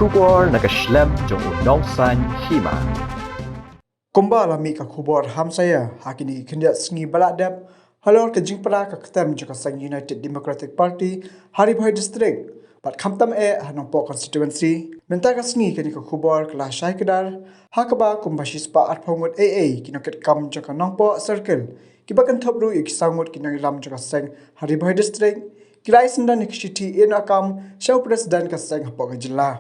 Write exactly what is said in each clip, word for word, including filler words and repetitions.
Khubor na ka shlem jong u Nongsaiñ Hima. Kumba la mih ka khubor hamsaia, ha kine ki khyndiat sngi ba la dep, halor ka jingpra ka ktem jong ka seng United Democratic Party ha Ri Bhoi District, bad khamtam eh ha Nongpoh Constituency. Mynta ka sngi kane ka khubor ka la shai kdar, ha kaba kumba shispah arphew ngut eiei ki nongkitkam jong ka Nongpoh Circle, kiba kynthup ruh ïa ki saw ngut ki nongïalam jong ka seng ha Ri Bhoi District, ki la ïa synran ïa ka shithi ïehnoh kam sha u President ka seng hapoh ka jylla.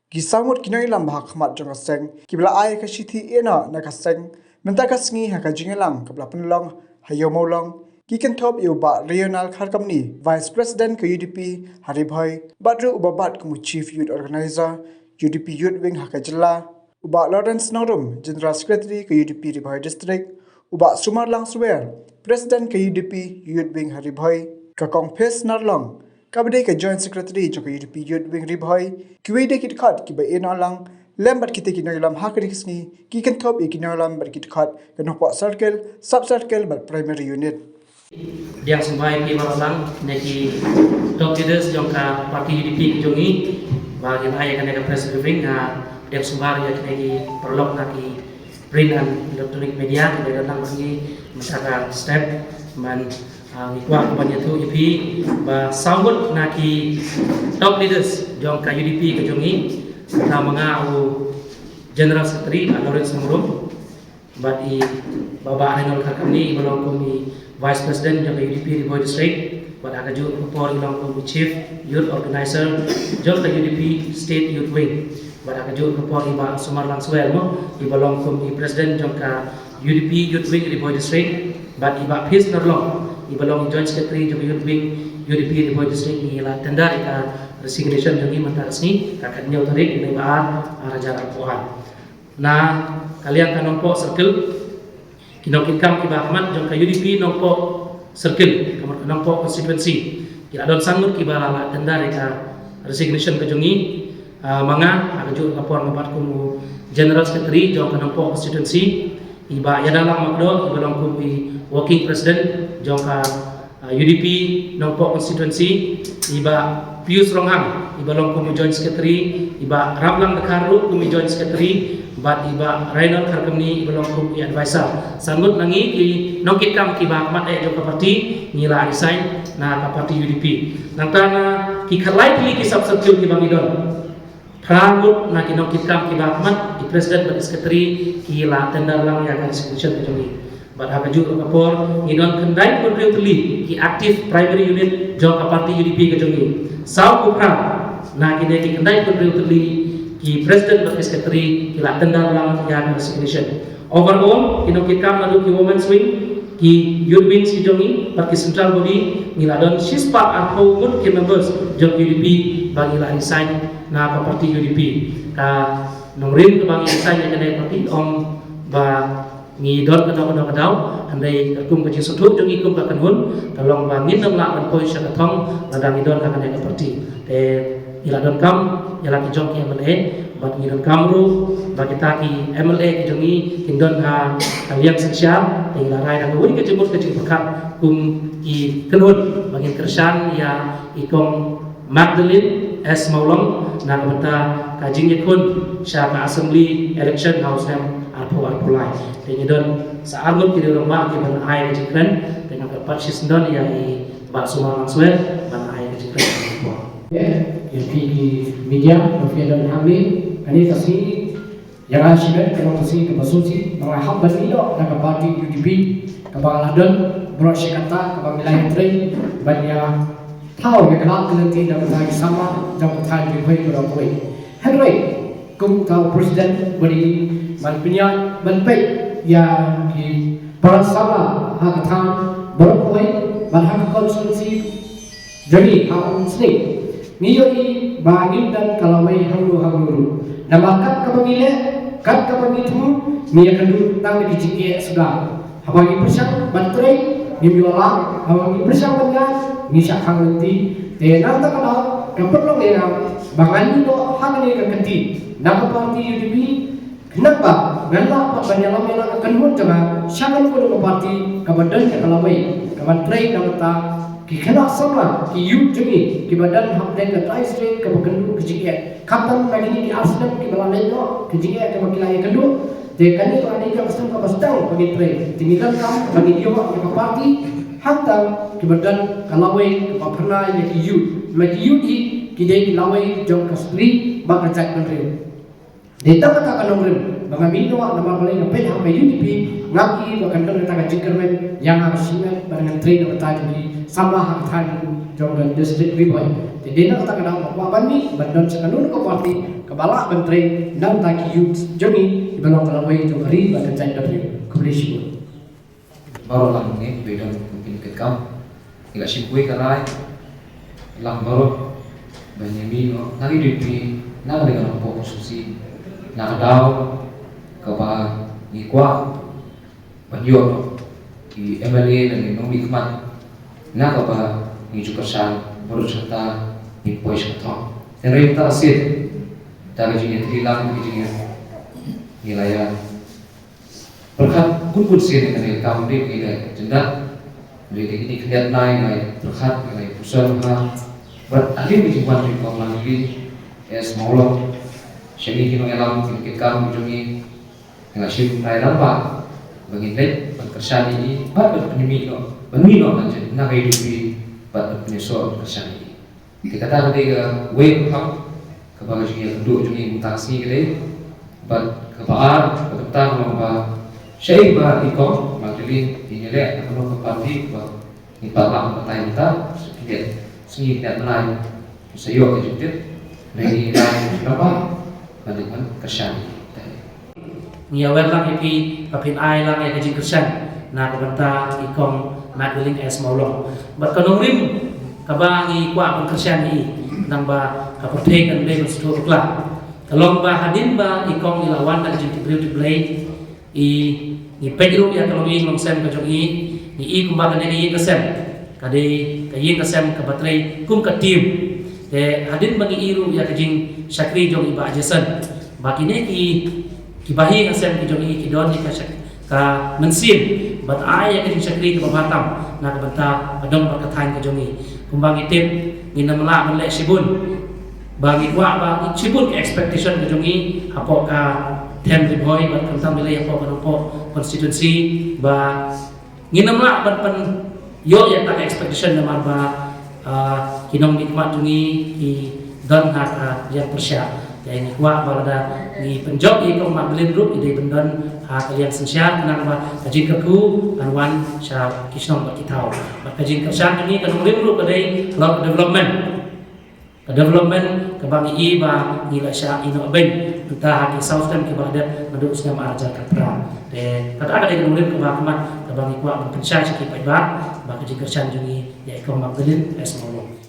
Ki saw ngut ki nongïalam ba ha khmat jong ka seng, kiba la ai ka shithi ïehnoh na ka seng mynta ka sngi ha ka jingïalang kaba la pynlong ha Ïew Mawlong, ki kynthup ïa u Bah Rionald Kharkamni, Vice President ka U D P ha Ri Bhoi, bad ruh uba bat kum u Chief Youth Organizer, U D P Youth Wing ha ka jylla, u Bah Lawrence Nongrum, General Secretary ka U D P Ri Bhoi District, u Bah Sumarlang Swer, President ka U D P Youth Wing ha Ri Bhoi, ka Kong Phes Narlong, kaba dei ka Joint Secretary jong ka U D P Youth Wing Ri Bhoi, kiwei de ki dkhot kiba ïehnoh lang lem bad kita ki nongïalam ha kane ka sngi, ki kynthup ïa ki nongïalam bad ki dkhot ka Nongpoh Circle, Sub Circle bad Primary Unit. Pdiang sngewbha ïa phi baroh lang, ne ki top leaders jong ka party U D P ka jong ngi, ba ngin ai ïa kane ka press briefing, nga pdiang sngewbha ïa kine ki paralok na ki print and electronic media kiba don lang bad ngi mynta ka step. Man, ah, ngi kwah ban ïathuh ïa phi ba saw ngut na ki top leaders jong ka U D P ka jong ngi, kata ma nga u General Secretary, ah, Lawrence Nongrum, bad i Bah Reynold Kharkamni, iba long kum i Vice President jong ka U D P Ri Bhoi District, bad ha kajuh ka por i long kum i Chief Youth Organizer jong ka U D P State Youth Wing, bad ha kajuh ka por i Bah Sumarlang Swer mo, iba long kum i President jong ka U D P Youth Wing Ri Bhoi District, bad i Bah Phes Narlong, iba long i Joint Secretary jong ka Youth Wing U D P Ri Bhoi District, ngi la tender ïa ka resignation jong ngi mynta ka sngi, ka khathynñiew tarik u bnai ba ar, ar hajar arphew ar. Na ka liang ka Nongpoh Circle, ki nongkitkam kiba ha khmat jong ka U D P Nongpoh Circle, ka mut ka Nongpoh Constituency, ki la don san ngut kiba la, la tender ïa ka resignation ka jong ngi. Ah, ma nga, ha kajuh ka por nga bat kum u General Secretary jong ka Nongpoh Constituency, i Bah Ïadalang Makdoh, iba long kum i Working President jong ka ah, U D P Nongpoh Constituency, i Bah Pius Ronghang, iba long kum u Joint Secretary, i Bah Ramlang Dkhar ruh kum i Joint Secretary, bad i Bah Reynold Kharkamni, iba long kum i Advisor. San ngut na ngi ki nongkitkam kiba ha khmat eh jong ka party, ngi la resign na ka party U D P. Nangta na ki khatlai tylli ki sub circle kiba ngi don, phra ngut na ki nongkitkam kiba ha khmat, i President bad i Secretary, ki la tender lang ïa ka resignation ka jong ngi. Bad ha kajuh ka por, ngi don khyndai phew hynriew tylli ki active primary unit jong ka party U D P ka jong ngi. Saw phew phra na kine ki khyndai phew hynriew tylli ki President bad ki Secretary, ki la tender lang ïa ka resignation. Overall, ki nongkitkam naduh ki Women's Wing, ki Youth Wings ki jong ngi, bad ki Central Body, ngi la don shispah arphew ngut ki members jong U D P ba ngi la resign na ka party U D P. Ka nongrim kaba ngi resign na kane ka party, ym ba ngi don kano kano ka daw, hynrei katkum ka jingsngewthuh jong ngi kum ka kynhun, ka long ba ngin ym lah ban poi sha ka thong lada ngi don ha kane ka party. Te ngi la donkam ïa la ki jong ki M L A, bad ngi donkam ruh ba kita ki M L A ki jong ngi kin don ha ka liang synshar, te ngi la rai da kawei ka jingmut ka jingpyrkhat kum ki kynhun ba ngin kyrshan ïa i Kong Magdalene S Mawlong na ka bynta ka jingïakhun sha ka Assembly election ha u snem arphew arphew lai. Te ngi don sa ar ngut ki rangbah kiban ai ka jingkren, te nga kyrpad shisyndon ïa i Bah Sumarlang Swer ban ai ka jingkren. Ïa phi ki media ba phi don hangne, kane ka sngi ïa nga shibit ka long ka sngi kaba sngewsih ba nga hap ban ïoh na ka party U D P kaba nga la don baroh shi katta kaba ngi la ïatrei ban ïa thaw ïa ka lad ka lynti na ka bynta ki samla jong ka thaiñ Ri Bhoi baroh kawei. Hynrei kum uta u president ba dei ban pynïaid ban peit ïa ki para samla ha ka thaiñ baroh kawei bad ha ka constituency jong ngi ha u snem. Ngi ïohi ba ngim don ka lawei hangno hangno ruh. Namar kat kaba ngi leh, kat kaba ngi thmu, ngi ïakynduh tang da ki jingeh suda. Haba ngi pyrshang ban trei, ngim ïoh lad, haba ngi pyrshang ban ïaid, ngi shah khang lynti. Te na kata ka daw, ka pynlong ïa nga ba ngan ïoh ha kane ka kynti na ka party U D P, khnang ba ngan lah pat ban ïalam ïa la ka kynhun jong nga sha kano kano ka party kaba don ïa ka lawei, kaban trei na ka bynta Ki khynnah samla, ki youth jong ngi kiba don hapdeng ka Tri State kaba kynduh ka jingeh. Khamtam na kine ki ar snem kiba la leit noh, ka jingeh kaba ki la ïakynduh. Te kane ka la dei ka snem kaba sdang ba ngin trei. Te ngi donkam ba ngin ïoh ïa ka party hangta kiba don ka lawei kaba phyrnai ïa ki youth. Ma ki youth hi ki dei ki lawei jong ka shnong bad ka jaitbynriew. Dei tang kata ka nongrim ba nga mih noh namar balei nga peit ha ka U D P, nga ïohi ba kan don kata ka jingkyrmen ïa nga ka shimet ba ngan trei na ka bynta jong ki samla ha ka thaiñ jong ka District Ri Bhoi. Te dei na kata ka daw ba kwah ban mih ban don sha kano kano ka party kaba lah ban trei na ka bynta ki youth jong ngi kiba long ka lawei jong ka ri bad ka jaitbynriew. Khublei shibun. Baroh lang ne, ba don kum pyndonkam. Ngi la shim kawei ka rai lang baroh ba ngin mih noh na ka U D P, na ka liang ka nongpoh constituency, na ka daw kaba ngi kwah ban ïoh noh ki M L A lane nongmihkhmat, na kaba ngi ju kyrshan baroh shata ngi poi sha ka thong. Hynrei mynta ka sien, da ka jingïatreilang, ka jingïa, ngi la ïa pyrkhat bun bun sien ïa kane ka kam, dei ngi la jyndat, dei ngi khyndiat, ngi la pyrkhat, ngi la puson ha. Bad hadien ka jingwan jong i Kong Martin S Mawlong sha ngi ki nongïalam, ki nongkitkam jong ngi, ngi la shim rai lang ba ba ngin leit ban kyrshan ïa i bad ban pynmih noh, ban mih noh na ka U D P bad ban pynïasoh ban kyrshan ïa i. Te kata ka dei kawei ka phang kaba ka jingïakynduh jong ngi mynta ka sngi ka dei. Bad kaba ar, kaba kata ka long ba shaei ba i Kong Martin in ïaleh na kano ka party ba ngi pat lah ban batai mynta, sa khyndiat sngi khyndiat bnai sa ïoh ka jingtip. Ngi la namba ban dei ban kyrshan. Ngi ïawer lang ïa phi ba phin ai lang ïa ka jingkyrshan na ka bynta i Kong Magdalene S Mawlong. Bad ka nongrim kaba ngi kwah ban kyrshan ïa i, nang ba ka pyrthei kan dei ban sdang bakla, ka long ba hadien ba i Kong i la wan da ka jingtip briew tip Blei, i, ngi peit ruh ïa ka longïing longsem ka jong i, ngi i kumba kane ka ïing ka sem ka dei ka ïing ka sem kaba trei kum ka team. Te hadien ba ngi i ruh ïa ka jingshakri jong i Bah Jason, ba kine ki, ki bahaïing hasem ki jong i ki don ïa ka shak-, ka mynsiem ban ai ïa ka jingshakri kaba bha tam na ka bynta ka dong bad ka thaiñ ka jong i. Kumba ngi tip, ngin ym lah ban leh shibun, ba ngi kwah ba shibun ka expectation ka jong i hapoh ka thaiñ Ri Bhoi bad khamtam lei lei hapoh ka Nongpoh constituency, ba ngin ym lah ban pynïoh ïa kata ka expectation namar ba, ah, ki nongmihkhmat jong ngi ki don ha ka liang pyrshah. Te ngi kwah ba lada ngi pynjop ïa i Kong Magdalene ruh i dei ban don ha ka liang synshar, khnang ba ka jingkyrkhu kan wan sha ki shnong bad ki thaw. Bad ka jingkyrshan jong ngi ka nongrim ruh ka dei ka long ka development. Ka development kaba ngi i ba ngi la shah ïeh noh beiñ mynta ha ki saw snem kiba la dep naduh u snem ar hajar khatphra. Te kata ka dei ka nongrim kaba khmat kaba ngi kwah ban pynshai sha ki paidbah ba ka jingkyrshan jong ngi ïa i Kong Magdalene S Mawlong.